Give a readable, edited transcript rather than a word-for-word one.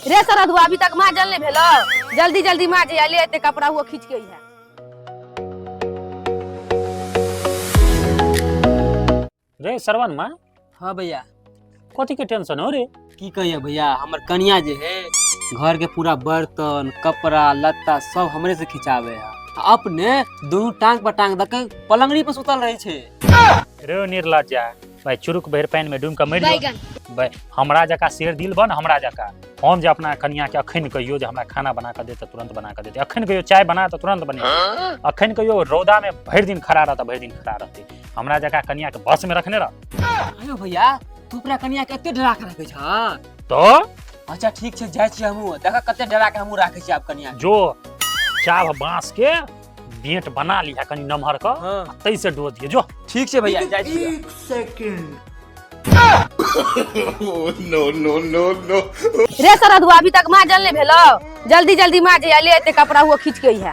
रे सरदुआ, अभी तक माजल नहीं भेलो, जल्दी जल्दी माजे आ ले एते कपड़ा हुआ खींच के है। रे सरवन माँ। हाँ भैया। कथी के टेंशन हो रे? की कहिए भैया, हमर कनिया जे है घर के पूरा बर्तन कपड़ा लत्ता सब हमरे से खिंचावे है, आ अपने दोनों टांग पर टांग दके पलंगड़ी पर सुतल रहे छे। रे निर्लज्जा भाई, चुरुक भरि पानि में डूबि के मरि जो भाई। हमरा जका शेर दिल बन, हमरा जका। हम जे अपना कनिया के अखन कहियो जे हमरा खाना बना के दे तऽ तुरंत बना के देते, अखन कहियो चाय बना तऽ तुरंत बने, अखन कहियो रौदा में भरि दिन खड़ा रह तऽ भरि दिन खड़ा रहते। हमरा जका कनिया के बस में रखने रह। अयो भैया, तू अपना कनिया के एते डरा के रखे छ? तो अच्छा ठीक छै, जाइ छी हमहूँ, देख कते डरा के हमहूँ राखे छी आब कनिया के। जो चाभ बांस के बेंट बना लिहा कनी नमहर क, हाँ। तै से डोज दिए जो। ठीक छै भैया, जाइ छी। No, no, no, no. रे सरदुआ, अभी तक माजल नहीं भेलो, जल्दी जल्दी माजे आ ले एते कपड़ा हुआ खींच के है।